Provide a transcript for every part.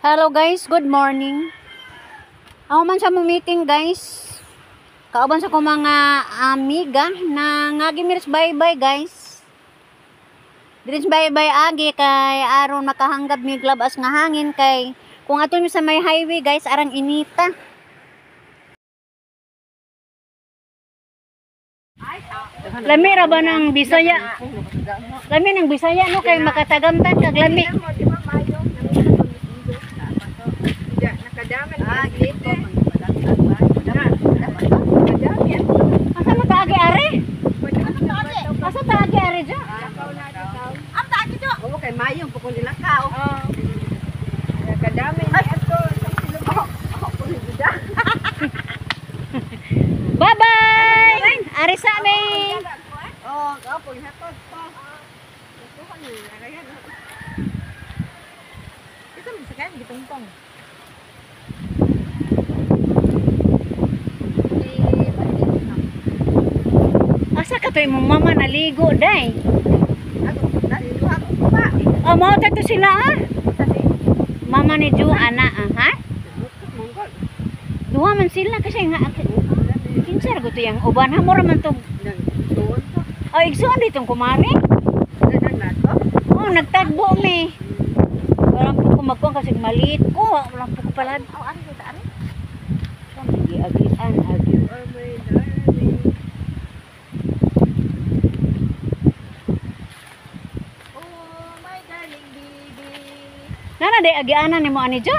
Hello guys, good morning. Ako man sa mong meeting guys. Kauban sa kong mga amiga na ngagi miris bye-bye guys. Diris bye-bye agi kay aron makahanggab mi glabas nga hangin kay kung ato mi sa may highway guys arang inita. Lami ra ba ng Bisaya? Lami ng Bisaya no kay makatagamtan kag lami. Asa mo taagi are? Asa taagi are jo? Am taagi jo. Oo kay mayong pukon ilakaw. Nakadami ni ato sa silubok. Bye bye. Ari sa amin. Oh, kapoy hatod pa. Ito man sa kay gitungtong. Asa ka to imong mama naligo day? Oh, mao to sila ah. Mama ni Ju ana ah, ha? Duha man sila kasi nga kinsa ra to yang uban ha mura man to. Oh, igsuon ditong kumare. Oh, nagtagbo mi. Walang po ko magkuan kasi maliit ko, walang po ko palad. Oh, ari kita ari. Agi-agian agi. Oh, my darling baby. Nana day agianan nimo ani Jo?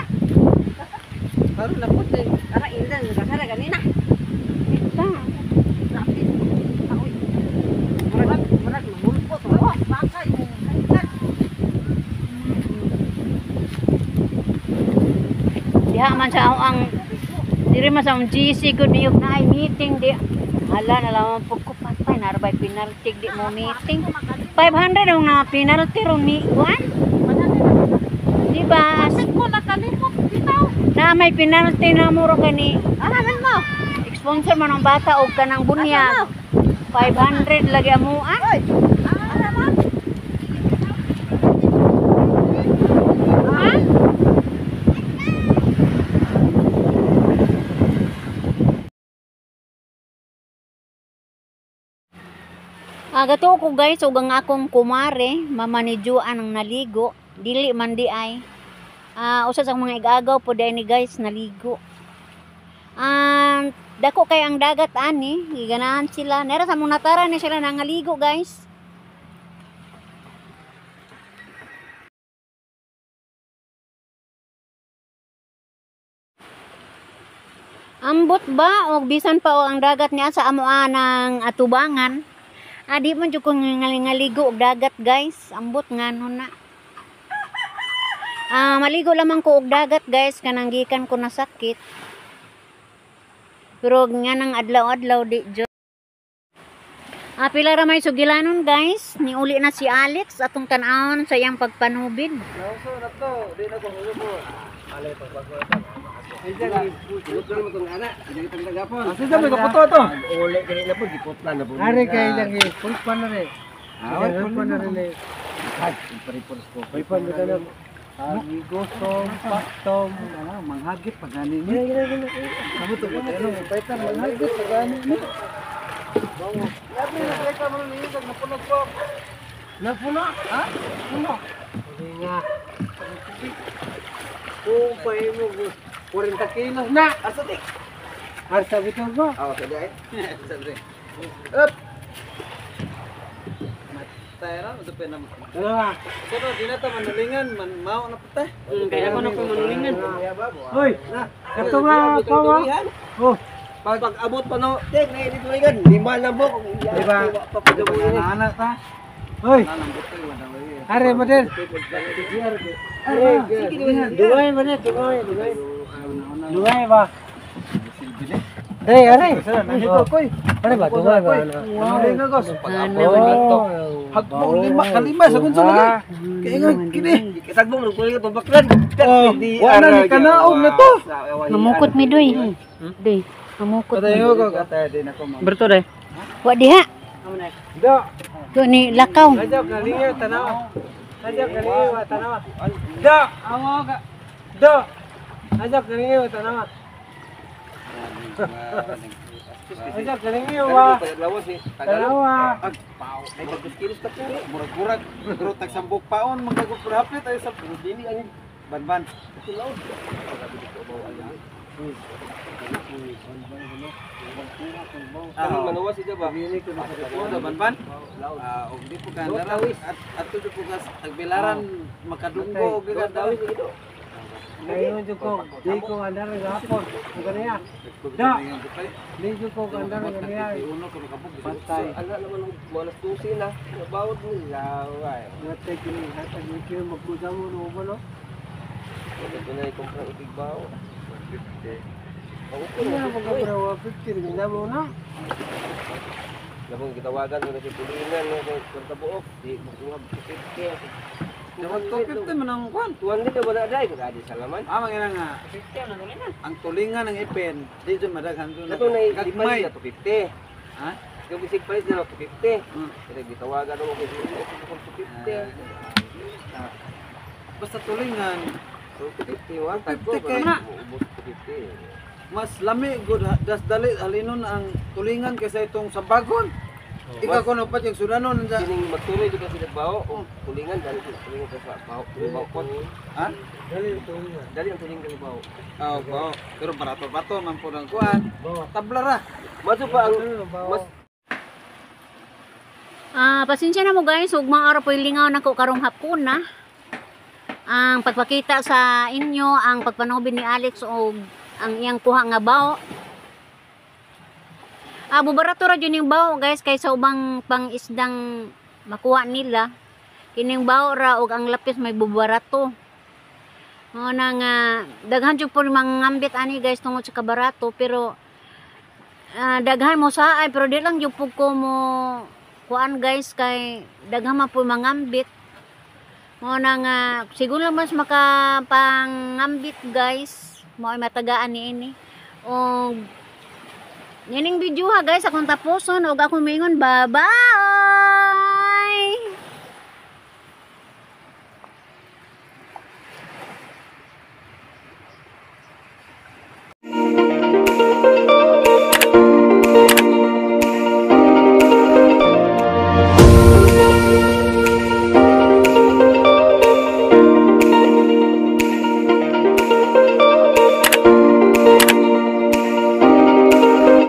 Karon na pud ara indan kasara ganina. Ita. Rapid. Aoy. Murag murag mamulpot oh, bakay mo. Diha man sa ang diri man sa ang GC gud diyog na ay meeting di. Hala na lang pud ko patay narabay penalty di mo meeting. 500 ang na penalty ron ni kuan. Di ba? Ko nakalimot bitaw. Na may penalty na mo ro kani. Ana man mo. Sponsor man ang bata og kanang bunyag. 500 lagi amo ah. Oy. Ana man. Gato ko guys ug ang akong kumare, mama ni Juan ang naligo, dili man di ay. Usa sa mga igagaw po ni guys naligo. Dako kay ang dagat ani, giganahan sila. Nera sa mong natara ni sila nangaligo guys. Ambot ba og bisan pa o ang dagat niya sa amoa ng atubangan. Adi man jud ko ngaligo og dagat guys. Ambot ngano na. Maligo lamang ko og dagat guys kanang gikan ko nasakit. Pero nga nang adlaw-adlaw di jud. Pila ra may sugilanon guys. Niuli na si Alex atong tan-awon sa iyang pagpanubid. Ari kay lang pulpan na rin. Pulpan na rin. Pulpan na rin. Gutom, patom, manghagit pa gani ni. Kamu to ano, paitan manghagit pa gani ni. Napuno, ha? Puno. Nga. Kung pa mo 40 kilos na. Arsa tik. Arsa bitaw ba? Oh, kada eh. Up. Matay ra udah na. Dalawa. Pero di na ta manulingan, man mao na putay. Kaya ko na po manulingan. Hoy, kato nga pawa. Oh, pag abot pa no, tek na ditulingan, lima na mo. Diba? Anak ta. Hoy. Are model. Are, duway model, duway, duway. Duway ba? Dai, are. Nahito koy. Are ba duha ba na? Wow. Gos. Ano man to. Hagbong lima kalima sa kunsa lagi. Kay ingon kini. Sagbong nung kulit to baklan. Oh, wa na ni kanaog na to. Mamukot mi doy. Doy, mamukot mi. Patayo ko katay din ako ma'am. Berto dai. Wa diha. Do. Do ni lakaw. Hadap kalinga tanawa. Hadap kalinga tanawa. Do. Amo ka. Do. Hadap kalinga tanawa. Hadap kalinga wa. Tanawa. Ay bagus kilos ta kini. Murag-murag pero tag sambok paon magkagod pud hapit ay sa dili ani banban. Karon manuwas ida ba? Oh, banban. Ah, og di po ka nara at ato po ka tagbilaran makadunggo og di ka daw. Ngayon jud ko, di ko andar gapon. Ganiya. Do. Di jud ko andar ganiya. Uno ko makabog. Patay. Ana naman mo alas 12 na. Nabawod ni laway. Natay kini hatag ni kini magkusa mo no ba no? Wala ko na ikumpra ibigbaw. Ano ba ka 50 rin na mo na? Labong gitawagan ko na si Pulinan no kay kwenta buok di magkuha 50. Dapat 250 man ang kwan. Tuwan dito wala dai kung adi salaman. Ah, mangina nga. Ang tulingan ng ipin, di dyan madaghan doon. Kato na Gagmay. lima na 250. Ha? Yung bisig palit na 250. Kaya gitawagan ko kay 250. Basta tulingan, So 250 wa tagko. 250 kay- Ubos 250. mas lami good das dali halinon ang tulingan kaysa itong sambagon. Ikaw ko pa yung sudanon sa Kining magtuloy di kasi nagbaho o tulingan dali tulingan ka sa baho. Baho kon. Ha? Dali ito nga. Dali ang tulingan sa baho. Oh, bao. Pero barato-bato man po ng kuan. Tabla ra. Maso pa ang mas Ah, pasensya na mo guys, ug mga araw po yung lingaw nako karong hapon na. Ang pagpakita sa inyo ang pagpanobi ni Alex og ang iyang kuha nga bao. Ah, bubarato ra jud yung bao guys kaysa ubang pangisdang makuha nila. Kining bao ra og ang lapis may bubarato. Mao na nga daghan jud po ni mga ngambit ani guys tungod sa kabarato, pero daghan mo saay, pero di lang jud pud ko mo kuan guys kay daghan man po mangambit. Mao na nga siguro lang mas makapangambit guys, mao ay matagaan ni ini. Og nining video ha guys akong tapuson og akong mingon bye bye.